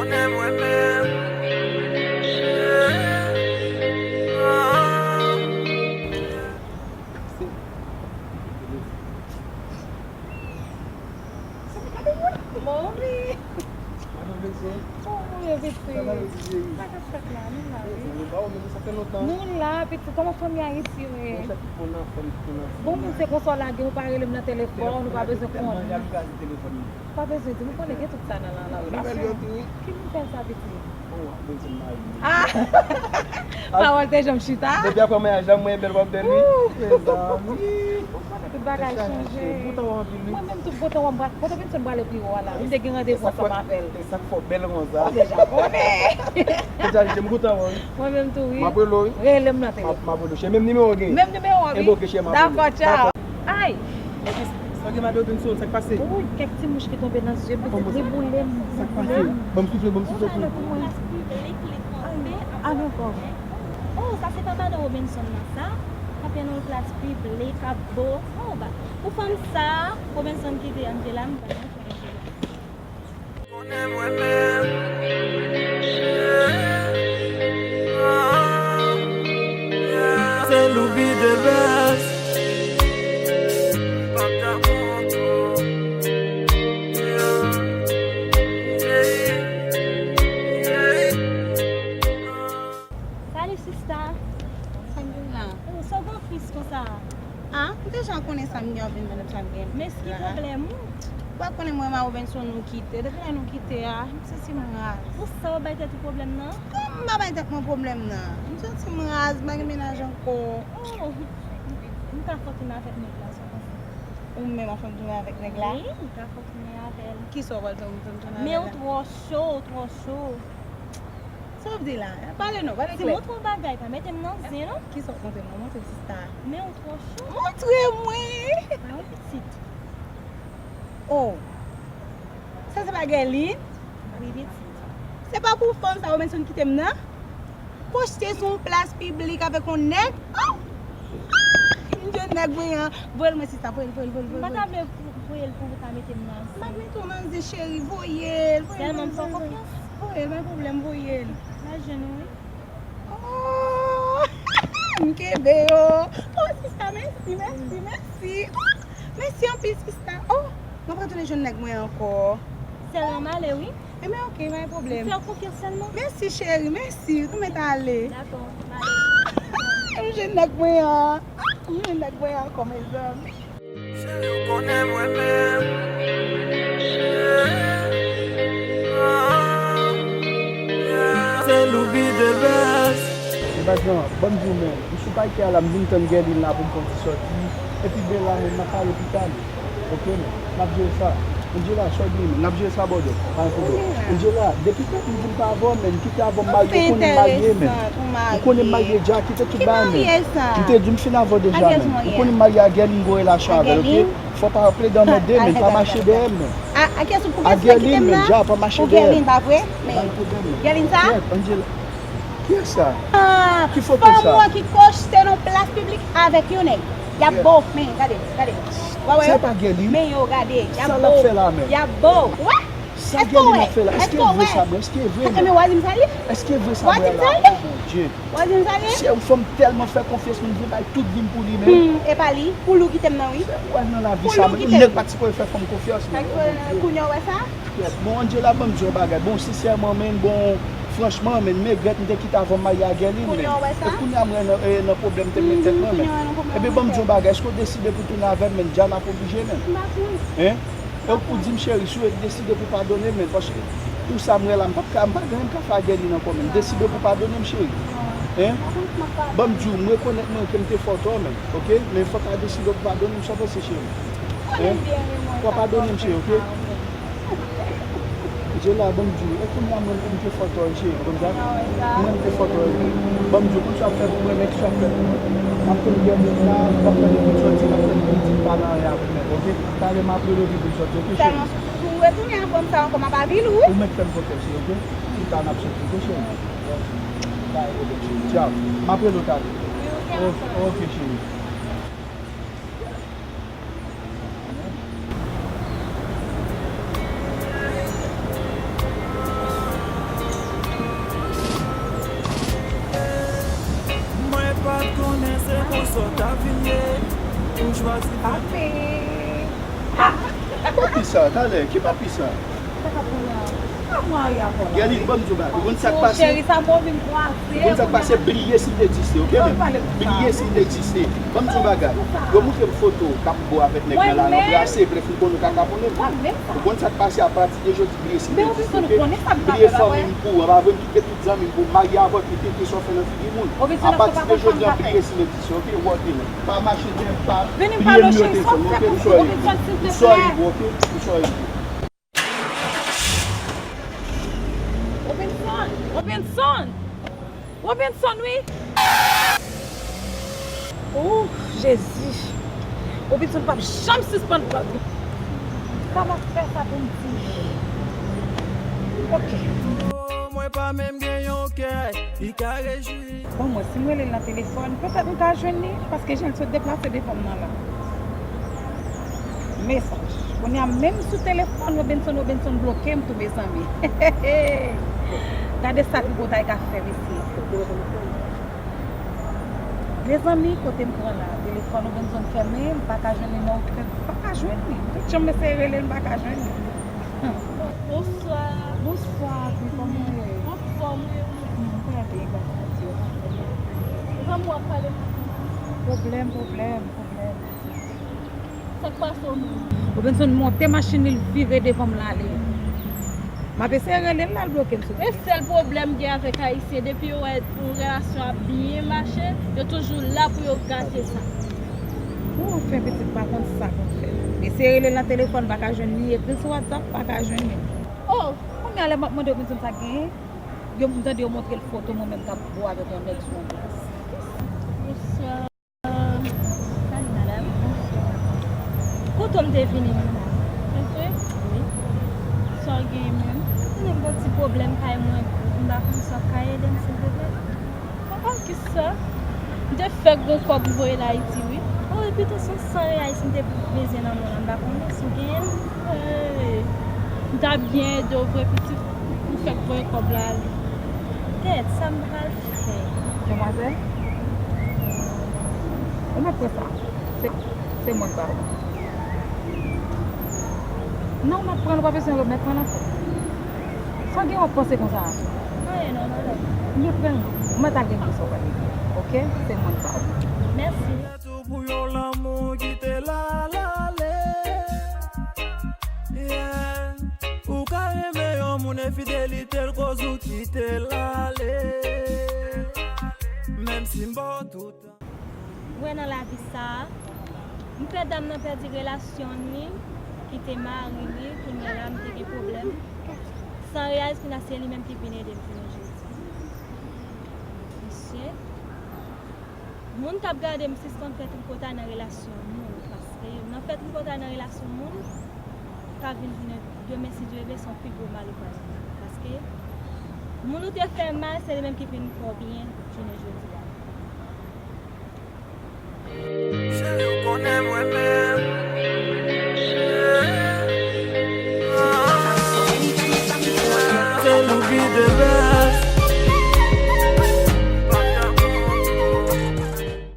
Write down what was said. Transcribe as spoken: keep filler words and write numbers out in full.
Mami! Kòman w ye, pitit? Sa k ap fèt la? Nou la, wi. Nou la, pitit. Kòman fanmi Ayiti yo ye? Bon, moun, se konsa w lage, ou pa rele m nan telefòn, ou pa bezwen konnen. Pa bezwen di, nou konnen gen tout sa nan la, la. Ki nouvèl sa, pitit? Ah! Pawòl te janm chita. Depi apre maryaj la, mwen bèl, w ap bèl, wi. Mezanmi. Ou konnen tout bagay chanje. M kontan wè w anpil, wi. Mwen menm tou, m kontan wè w. M pral, kote Benson prale pi wo a la? M te gen randevou ansanm avè l. E sa k fè w bèl konsa? Ou deja konnen. Deja, m kontan wè w, wi. Mwen menm tou, wi. M ap rele w, wi. Rele m nan telefòn. M ap rele w, cheri. Menm nimewo w gen? Menm nimewo a, wi. Ebyen, oke, cheri, m ap rele w. Dakò, tchaw. Ay! Sa gen madan Benson, sa k pase? Wi, kèk ti mouch ki tonbe nan zye m, pitit, li boule m, li boule m. Ban m soufle, ban m soufle pou li. Ay, ale ankò. Oh, sa se pa madan Robinson nan sa? Kanpe nan yon plas piblik ap bo. Oh, ba, pou fanm sa, Robinson kite Angela, m pa nan fè Angela. Saint Louis be the best. Salut sista. Sa m gen la? Oh, sa w gen fis konsa? Ah, m te jan konnen sa m gen, w ap vin ban m sa m gen. Men ki pwoblèm ou? Ou pa konnen mwen, Maro Benson, nou kite. Depi lè nou kite a, m santi m raz. Pou sa w bay tèt ou pwoblèm nan? Kòman m pa bay tèt mwen pwoblèm nan? M santi m raz, m pa gen mennaj ankò. Oh, m ka fè w tounen avèk nèg la, sa w panse? Ou menm ap fè m tounen avèk nèg la? Wi, m ka fè w tounen avè l. Kisa w pral fè m, fè m tounen avè l la? Men ou twò cho, ou twò cho. Sa w ap di la? Pale non, pale klè. Ti montre w bagay, pa mete m nan zen non. Kisa w ap montre m nan? Montre sista. Men ou twò cho. Montre mwen! Pa yon pitit. Oh! Sa se pa Guerline? Wi, pitit. Se pa pou fanm sa Robinson kite m nan? Poste sou yon plas piblik avèk yon nèg? Oh! Ah! M jwenn nèg mwen an. Voye l mwen sista, voye l, voye l, voye l, voye l. M pa ta vle voye l pou ou ta mete m nan zen. M ap mete w nan zen cheri, voye l, voye l, voye l. Sèlman m fè w konfyans. Voye l, pa gen pwoblèm, voye l. M al jwenn ou, wi. Oh! M kenbe yo. Oh, sista, mèsi, mèsi, mèsi. Oh, mèsi anpil, sista. Oh, mwen pral tounen jwenn nèg mwen ankò. Sèlman m ale, wi. Ebyen, oke, pa gen pwoblèm. M fè w konfyans sèlman. Mèsi, cheri, mèsi. Nou mèt ale. Dakò, m ale. Ah, m jwenn nèg mwen an. Ah, m jwenn nèg mwen an ankò, mezanmi. Cheri, ou konnen mwen menm. Se Loubi the best. Ebyen, ban m di w menm, m sou pake a la, m vin tann Guerline la pou m fè yon ti sòti. Epi Bella menm, n ap pale pita li. Oke, men, n ap jere sa. Angela, sa w gen, men, n ap jere sa, bòdè. Pa gen pwoblèm. Angela, depi tèt m di m pa avè w, men, m kite avè w, m marye, ou konnen m marye, men. Ou konnen m marye dja, kite tout bagay, men. M te di w m fin avè w deja, men. Ou konnen m marye a Guerline, m gen relasyon avè l, oke? Fò w pa plede anmède, men, pa mache dèyè m, men. A Guerline, men, dja, pa mache dèyè m. Pa gen pwoblèm, men. Kiyès, Angela? Kiyès sa? Ki foto sa? Fanm ou an ki poste nan plas piblik avèk yon nèg. Y ap bo, men, gade, gade. Wa wè yo? Se pa Guerline? Men yo, gade, y ap bo. Sa l ap fè la menm? Y ap bo. Wè? Sa Guerline ap fè la? Èske w wè? Èske e vre sa, mwen? Èske e vre menm? Èske w wè? Èske e vre sa, mwen, la? Oh, Bondye. Wa di m sa ye? Se yon fanm tèlman fè konfyans, mwen vle bay tout vi m pou li menm. Hmm, e pa li, pou li w kite m nan, wi. Ou wè nan lavi sa, men, yon nèg pa t sipoze fè fanm konfyans, men, oh, Bondye. Kounye a w wè sa? Bon, Angela, ban m di yon bagay. Bon, sensèman, men, bon, franchman, men, m regrèt m te kite avan m marye a Guerline, men. E kounye a m wè nan, e, nan pwoblèm te met tèt mwen, men. Ebyen, ban m di yon bagay. Èske w deside pou tounen avè m, men? Dja n ap oblije, men. Hein? E w pou di m, cheri, si w deside pou padone m, men, paske tout sa m wè la, m p ap ka, m pa gen anyen m ka fè a Guerline ankò, men. Deside pou padone m, cheri. Hein? Ban m di w, m rekonèt mwen ke m te fè w tò, men, oke? Men fòk a deside pou padone m, sa w panse, cheri? Hein? W a padone m, cheri, oke? Angela, ban m di w, e kounye a mwen, m te fè w tò, cheri, konn sa? Mwen, m te fè w tò, wi. Ban m di w, konn sa w ap fè pou mwen, men kisa w ap fè pou mwen. M ap tann Guerline la, m ap tann li vin sòti, m ap tann li vin di m pa nan anyen avè l, men, oke? Talè m ap rele w epi pou l sòti, oke, cheri? Sèlman si w retounen avè m sa ankò, m ap avili w, wi. Ou mèt fè m konfyans, wi, oke? Pita n ap sòti, oke, cheri? Pa gen pwoblèm, cheri. Tchaw. M ap rele w talè. Wi, oke, oke, cheri. Papi. Papi sa, talè, ki papi sa? Sa k ap pran la? Sa mari avè w la? Gèlin, ban m di w bagay. Ou konn sa k pase? Cheri, sa mwen vin kwaze. Ou konn sa k pase? Bliye si m te egziste, oke? Bliye si m te egziste. Ban m di w bagay. Yo montre m foto w k ap bo avèk nèg nan lari, anbrase, epi lè fin konnen w ka kaponnen. Ou konn sa k pase? Apati de jodi, bliye si m te egziste, oke? Bliye fanmi m pou ou, an pa vre m kite tout zanmi m pou m marye avè w, epi tete sa w fè nan figi moun. Apati de jodi a, bliye si m egziste, oke? Wòtè, pa mache dèyè m, pa bliye m nimewo telefòn mwen, oke? M sòri pou ou, m sòri pou ou, oke? M sòri pou ou. Robinson! Robinson! Robinson, wi! Ooh, Jezi! Robinson p ap janm sispann pran. Kòman fè sa pou m di? Oke. Mwen pa menm gen yon kè, li ka rejwi. Bon, mwen, si m rele l nan telefòn, petèt m ka jwenn li, paske jan l sot deplase devan m nan la. Mesaj. Kounye a, menm sou telefòn, Robinson, Robinson bloke m tou, mezanmi. Gade sa tripotay ka fè, mesye. Mezanmi, kote m pran la? Telefòn Robinson fèmen, m pa ka jwenn li nan okenn, m pa ka jwenn li. Tout jan m eseye rele l, m pa ka jwenn li. Hmm. Bonswa. Bonswa, wi, kòman w ye? Anfòm, wi. Hmm, trè byen, gras a Dye. Kòman w ap pale? Pwoblèm, pwoblèm, pwoblèm. Sa k pase w menm? Robinson monte machin li, l vire devan m l ale. M ap eseye rele l la, l bloke m sou telefòn. Men sèl pwoblèm m gen avèk Ayisyen, depi yo wè yon relasyon ap byen mache, yo toujou la pou yo gate sa. Bon, anfen, pitit, pa konn sa pou m fè. Eseye rele l nan telefòn, pa ka jwenn li, ekri l sou WhatsApp, pa ka jwenn li. Oh! Kounye a, lè m ap mande Robinson sa k genyen, yo, m tande yo montre l foto mwen menm k ap bo avèk yon nèg sou yon plas. Bonswa. Salut madame. Kote w m te vini menm la? Mwen vre? Wi. Sa w gen menm? Mwen gen yon ti pwoblèm kay mwen. M pa konn si w ap ka ede m silvouplè. An, an, kisa? M te fèk gon kòb m voye l Ayiti, wi. O, epi tou se san reyay si m te bezwen nan men w la, m pa konnen si w genyen l. Hey, m t ap byen ede w vre pitit. M fèk voye kòb la ale. Kèt, sa m pral fè? Demwazèl, ou mèt pran sa. Se, se mwen k ba ou. Non, ou mèt pran l, ou pa bezwen remèt mwen l ankò. Sa gen w ap panse konsa? Anyen non, madanm. M mèt pran l. Ou mèt al regle sa w pral regle. Oke? Se mwen k ba ou. Mèsi. Tou pou yon lanmou kite l al ale. Yeah. Ou ka renmen yon moun enfidelite l koz ou kite l ale. Menm si m ba w tout. Ou wè nan lavi sa a, m pè dam nan pèdi relasyon li, kite mari li, kounye a la m te gen pwoblèm. San reyalize kounye a se li menm ki vin ede m jounen jodi. Mesye, moun k ap gade m sispann fè tripotay nan relasyon moun, paske nan fè tripotay nan relasyon moun, ka vin jounen demen si Dye vle, se yon pi gwo mal ou pral fè. Paske moun ou te fè mal, se li menm ki vin fè w byen jounen jodi a. Cheri, ou konnen mwen menm.